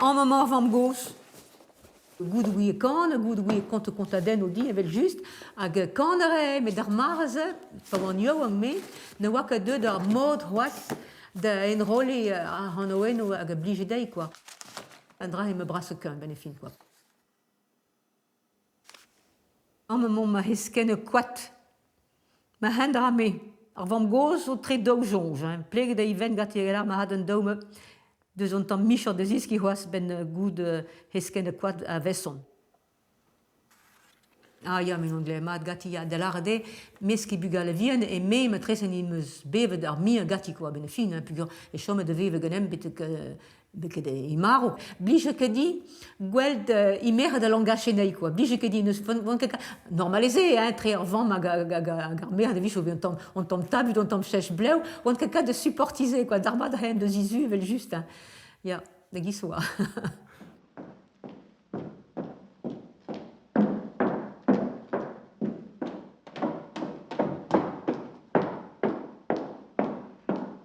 Amañ emañ ar vamm-gozh. Goût ouie kan, goût ouie kont kontadennoù din evel-just, hag kan a rae, met d'ar mare-se, pa oan yaouank-me, ne oa ket deuet ar mod c'hoazh da enrolliñ ar c'hanaouennoù hag a blije dezhi kwa. An dra-se ma brasañ keun 'benn ar fin kwa. Amañ emañ ma heskenn koad. Ma hent a ra me. Ar vamm-gozh zo tre daou soñj hein. Pleget eo ivez ganti hag ma had an daou deus an tamm micher da zeskiñ c'hoazh 'benn goût heskenn koad a-veson. Ah ya, me on glevet mat ganti ya, da lâret eo mesk he bugale vihan e me matrese 'm eus bevet ar muiañ ganti kwa 'benn ar fin hein, peogwir e chome da vevañ ganemp betek Beket eo marv. Blije ket din gweld he merc'hed da langach anezhi quoi. Blije ket din n'eus ket normalisé hein, tre ar vamm hag, hag, hag, hag ar merc'hed a-wechoù un tamm un tamm tabut, un tamm chech blev, oant ket kat da supportize quoi, d'ar mat a deus he zu evel-just hein. Ya, da giz oa.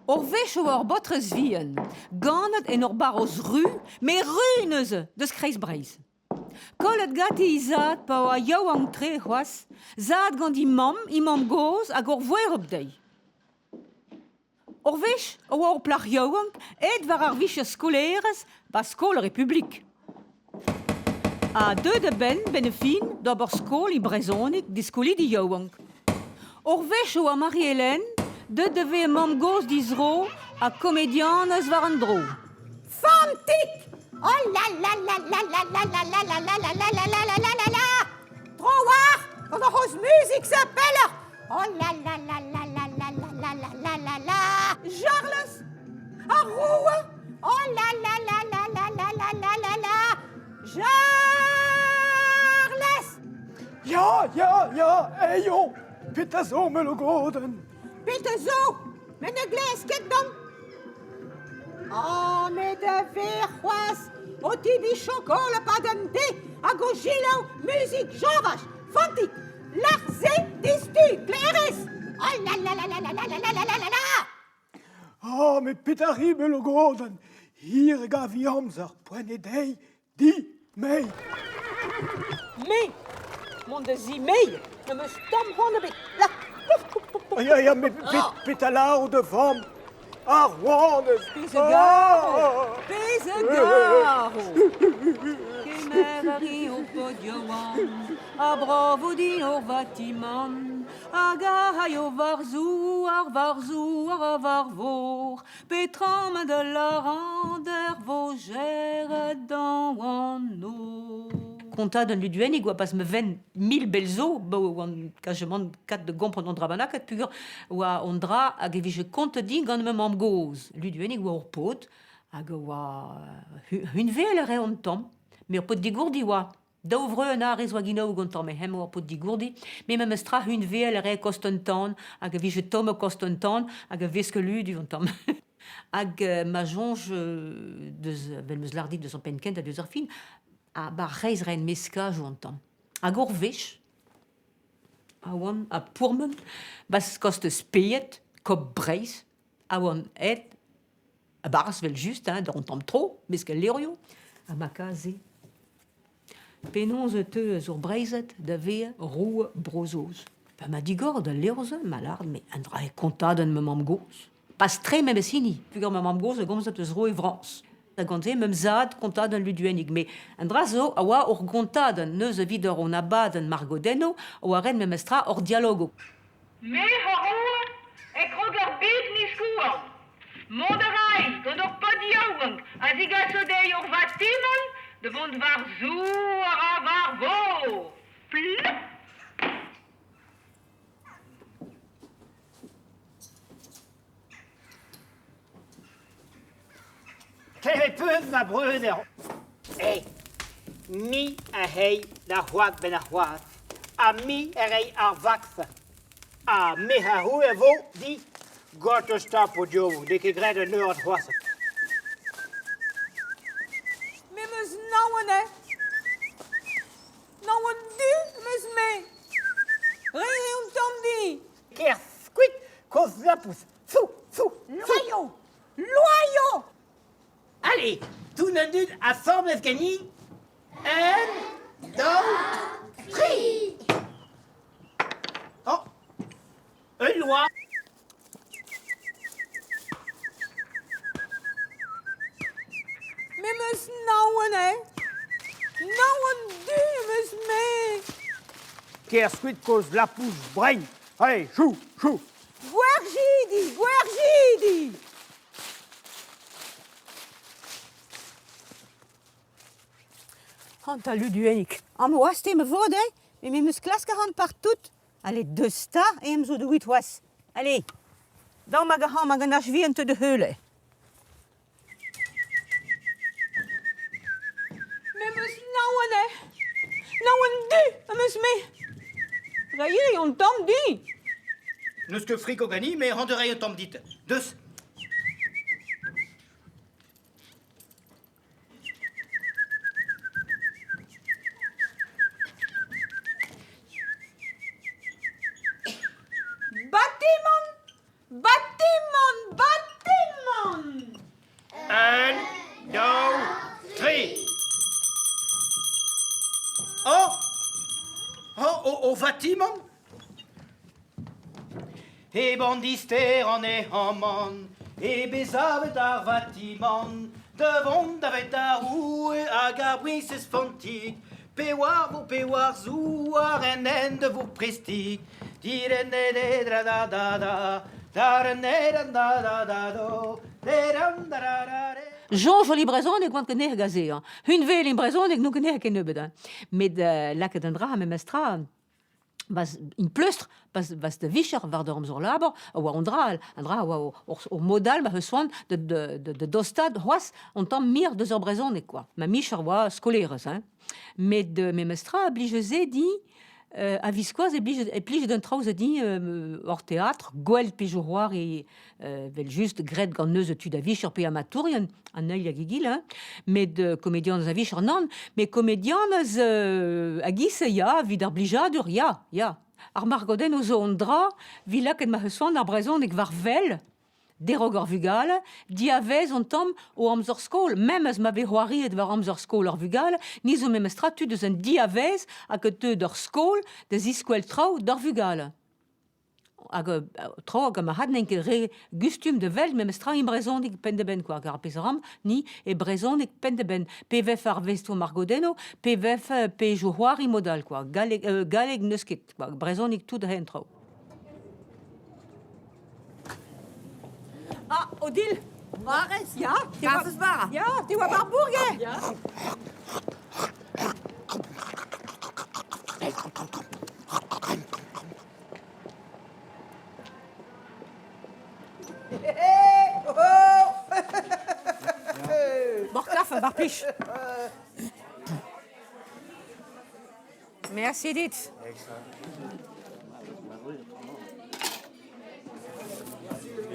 Ur wech e oa ur baotrez vihan, ganet en ur barroz ru, met ru neuze, deus kreiz Breizh. Kollet ganti he zad pa oa yaouank-tre c'hoazh, zad gant he mamm, he mamm-gozh hag ur voereb dezhi. Ur wech e oa ur plac'h yaouank aet war ar vicher skolaerez 'ba skol ar Republik. Ha deuet a-benn 'benn ar fin d'ober skol e brezhoneg d'e skolidi yaouank. Ur wech e oa Marie-Hélène deuet da vezañ mamm-gozh dizro ha komedianez war an dro. Fantig Oh la la la la la la la la la la la la la la la la la Tro-war gant ar c'hozh muzik-se pelloc'h Oh la la la la la la la la la la la la Charles Ar roue Oh la la la la la la la la la la Charles Ya, ya, ya, eio Petra zo me logodenn Petra zo Met ne glez ket dom Oh, met da ver c'hoazh o tebriñ chokola 'pad an deiz hag o selaou muzik Jovash Fantig Lâr-se deus-tu, klerez Oh la la la la la la la la la la la Ah, met petra 'ri me logodenn Hir e gavi amzer, poent eo dezhi, di, mei. Me Mont da zimeiñ N'am eus tamm c'hoant ebet La Ya, ya, met petra lâro da vamm Ar rouanez Pezh a garo Pezh a garo Kemer a ri ho pod yaouank Ha bravo din hor vatimant Hag a raio war zouar, war zouar ha war vor Petra ma da lârañ d'er voger dañ an nor Kontañ d'un luduennig oa pas ma ven mil bell zo, ba oan kajemant kat da gompren an dra bennaket peogwir oa an dra hag e vije kontet din gant ma mamm-gozh. Luduennig oa ur paotr hag a oa hunveel a rae an tamm, met ur paotr digourdi oa. Daou vreur en arrez oa ginaou gantañ, met hemañ oa paotr digourdi. Met memes tra hunveel a rae kost an tan hag a vije tomm kost an tan hag a veske ludu an tamm. Hag ma soñj deus, 'vel 'm eus lâret dit deus an penn kentañ deus ar film, ha 'ba ar c'hreiz 'raen meskajoù an tamm. Hag ur wech a oan a pourmen 'ba kostez Speied, Kop Breizh, a oan aet a-barzh 'vel-just hein, d'an tamm tro, mesk al levrioù, ha ma kaze. Penaos e teu eus ur Breizhad da vezañ roue Bro-Saoz? Pa ma digor d'al levr-se, ma lâret me un dra eo kontadenn ma mamm-gozh. Pas tre memes hini, peogwir ma mamm-gozh a gomze eus roue Frañs. Da gant-se, me'm zad kontadenn Luduennig, met an dra zo a oa ur gontadenn neuze evit ur hon abadenn margodennoù a oa ret memestra hor dialogoù. Me a roue e krog ar bed 'n e skouarn. Mont a ray gant ur paotr yaouank a zigaso dezhi ur vatimant da vont war zouar ha war vor. Plop ! Klevet 'peus ma breudeur Eh, me a rey da c'hoad 'benn ar c'hoad ha me a rey ar vaks ha me a roue a vo di gortoz 'ta paotr n'eo ket graet un eured c'hoazh. Me 'm eus naon eo. Naon du 'm eus-me. Reiñ eo un tamm din. Kerzh kuit, kozh lapous. Fou, fou, Loaio! Loaio! Allez, tout an dud asambles ganin. Un, daou, tri. Oh, ul loa. Me 'm eus naon, eh? Naon du em eus me! Kerzh kuit kozh lapous brein. Allez, chou, chou. Gwerjidi, gwerjidi! An ta Luduennig. Am oas-te ma vod, eh? Met me 'm eus klask a ran partout. Allez, deus 'ta, eñ zo da ouiet c'hoazh. Allez, daou hag ac'hann hag an ach vihan teu da heul. Me 'm eus naon eo. Naon du am eus-me. Reiñ un tamm din. N'eus ket friko ganin, met rend a ray un tamm dit. Deus. Batimant Batimant Batimant Un, daou, tri. Oh Oh, oh, oh, vatimant E ban dister an ehamant, e bezavet ar vatimant, da vont davet ar roue hag ar briñsez Fantig, pe war vo pe war zouar en hent vo prestig. da da da da da da do Soñj al brezhoneg oant ket nec'h aze. Hein. Hunveel in brezhoneg n'on ket nec'h kennebeut. Hein. Met lakaet an dra memestra bas in pleustr bas, bas da vicher war da amzer labour a oa an dra all. An dra a oa o mod all ma c'heus c'hoant da, da, da, da dostaat c'hoazh an tamm mir deus ar brezhoneg quoi. Ma micher oa skolerez. Hein. Met memestra a blije se din a-viskoazh e blij e plij d'an traoù din hor teatr, gwell pezh zo c'hoari evel-just graet gant neuze tud a-vicher pe amatourien, an eil hag egile, hein. Met komedianez a-vicher nann, met komedianez a-giz-se ya, evit ar blijadur, ya, ya. Ar margodennoù zo un dra 'vit lakaat ma c'heus c'hoant ar brezhoneg war wel Derog ar vugale, diavaez an tamm o amzer skol, memes ma vez c'hoariet war amzer skol ar vugale, ni zo memestra tud eus an diavaez hag a teu d'ur skol da ziskwel traoù d'ar vugale. Hag traoù hag ma n'int ket re gustum da welet memestra e brezhoneg penn-da-benn quoi. Hag ar pezh a ran, ni e brezhoneg penn-da-benn. Pe vefe ar vestoù margodennoù, pe vefe pezhioù c'hoari mod all quoi. Galleg, galleg n'eus ket quoi. Brezhoneg tout a traoù. Ah, Odile Marez Ya, te oa... Kafez bara Ya, te oa bar bourg Ya. Bar kafe, bar plij. Merci dit.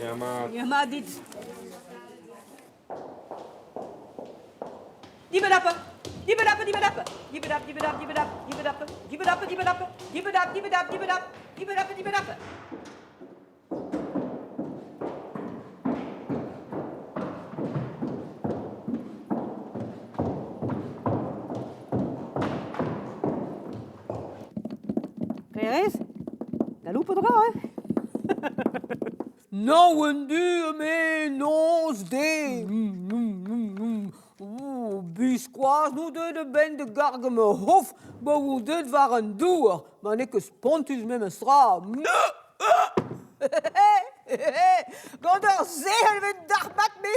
Ya mat dit. Dibedap, dibedap, dibedap, dibedap, dibedap, dibedap, dibedap, dibedap, dibedap, dibedap, dibedap, dibedap, dibedap, dibedap. Perez Galoupet 'ra, hein Naon du me noz de Biskoazh n'o deuet a-benn da gargañ ma c'hof pa oan deuet war an douar ma n'eo ket spontus memes tra. Gant ar sehel 'vez dalc'hmat me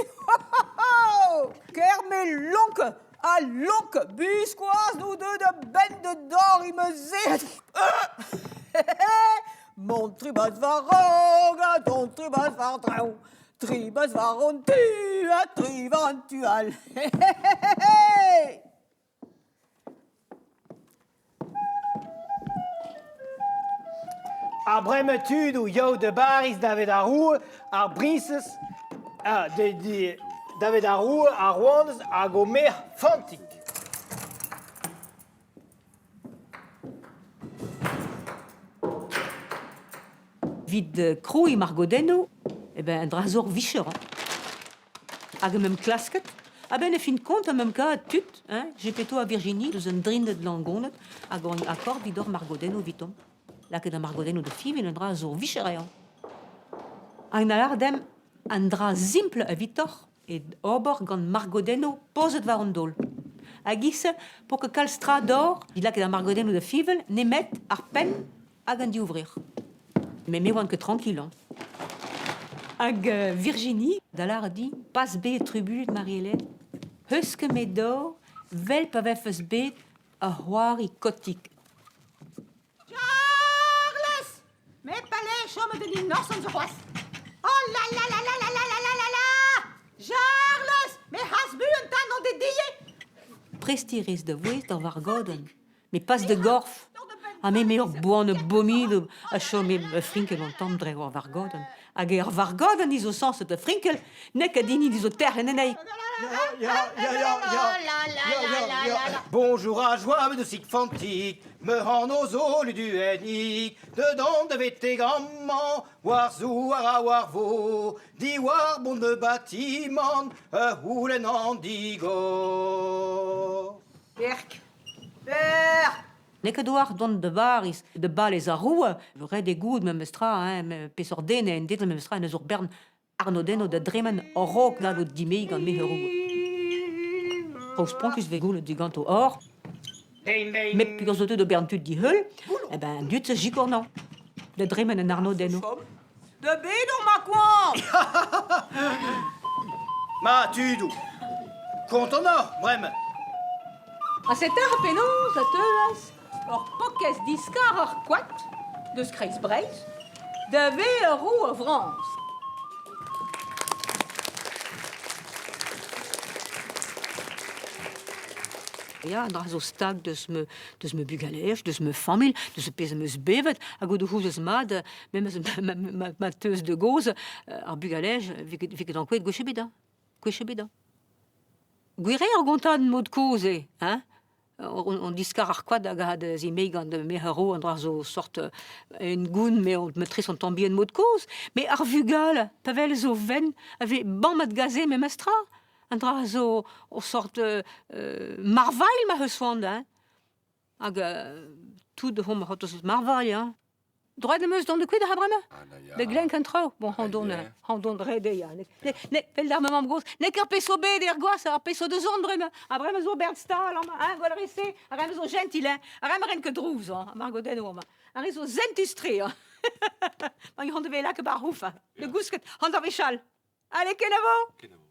Ker me lonk ha lonk biskoazh n'o deuet a-benn da dorriñ ma sec'hed. Mont tribas war-raok ha dont tribas war-dreñv. Tribas war an tu ha tri war an tu all. Ha bremañ tudoù yaou da Bariz davet ar roue, ar briñsez, ah, davet ar roue, ar rouanez hag o merc'h Fantig. Evit krouiñ margodennoù, eh ben, un dra zo ur vicher. Hein. Hag em klasket. A-benn e fin kont am meum kavet tud, hein, Gepetto ha Virginie, deus un drinded Langoned, hag on akord 'vit ober margodennoù evitomp. Lakaet ar margodennoù da fiñval un dra zo vicher eo. Hag na lâr demp an dra simpl evitoc'h eo ober gant margodennoù pozet war an daol. Hag ivez po ket kalz tra d'or evit lakaat ar margodennoù da fiñval nemet ar penn hag an divrec'h. Met me oan ket tranquille. Hein. Hag Virginie da lâret din pas bet trubuilhet Marie-Hélène, eus ket me d'or 'vel pa vefes bet ur c'hoari kotik. Charles Me palais chomet en innocent zo c'hoazh. Oh la la la la la la la la la la Charles Me c'has buan 'ta n'on dedie Prestiñ 'rez da vouezh d'ar vargodenn, met pas da gorf. Ha me me ur boan abominabl a chome ma frinkel an tamm dre ar vargodenn. Hag eo ar vargodenn he zo sañset da frinkel, n'eo ket hini he zo terc'hen anezhi. Ya, ya, ya, ya, ya, ya. Bonjour à joie de Sigfantik, me anv zo luduennig, dedans da vetek amañ, war zouar ha war vor, diwar bon de bâtiment, ur c'houlenn an digor. Berk Berk N'eo ket oar dont da Bariz, da balez ar roue, ret eo goût memestra, hein, peseurt den eo en deiz memestra en eus ur bern arnodennoù da dremen a-raok gallout dimeziñ gant me roue. Traoù spontus 'vez goulennet diganto or, met peogwir zo deuet d'ober an tud diheul, eh ben an dud-se 'sikour 'nañ da dremen an arnodennoù. Da bet on ma koan Ma tudoù, kontant oc'h bremañ? Ha setu ar penaos a teuas ur pokez diskar ar koad deus kreiz Breizh da vezañ ur roue a Frañs. Ya, an dra zo stag deus ma, deus ma bugaleaj, deus ma familh, deus ar pezh am eus bevet, hag o c'houzout mat, memes ma, ma, ma teus da gozh, ar bugaleaj, vez ket, vez ket ankouaet gwech ebet, hein, gwech ebet. Hein. Gwir eo ar gontadenn mod kozh eo, hein? On, on diskar ar koad hag a zimei gant mehero an dra zo sort en goun me on metres an tamm bihan mod kozh. Mais ar vugale, pa vel zo ven, a vez bammet gaze memes tra. An dra zo o sort marvailh ma eus c'hoant, hein. Hag tout hom c'hortoz marvailh, hein. Droit am eus dont da kuit ha bremañ Da glenk an traoù. Bon, hañ don ret eo, ya. Ne, pell d'ar ma mamm-gozh, n'eo ket ar pezh zo bet er gwazh, ar pezh zo da zont bremañ. Ha bremañ zo Bert Stahl amañ, hein, gwall re-se. Ar re zo gentil, hein. Ar re ren ket drouz, hein, margodennoù amañ. Ar re zo sentus-tre, hein. Ma han devez lakaat bar ouf, hein. Da gousket, han da wechall. Allez, kenavo! Kenavo.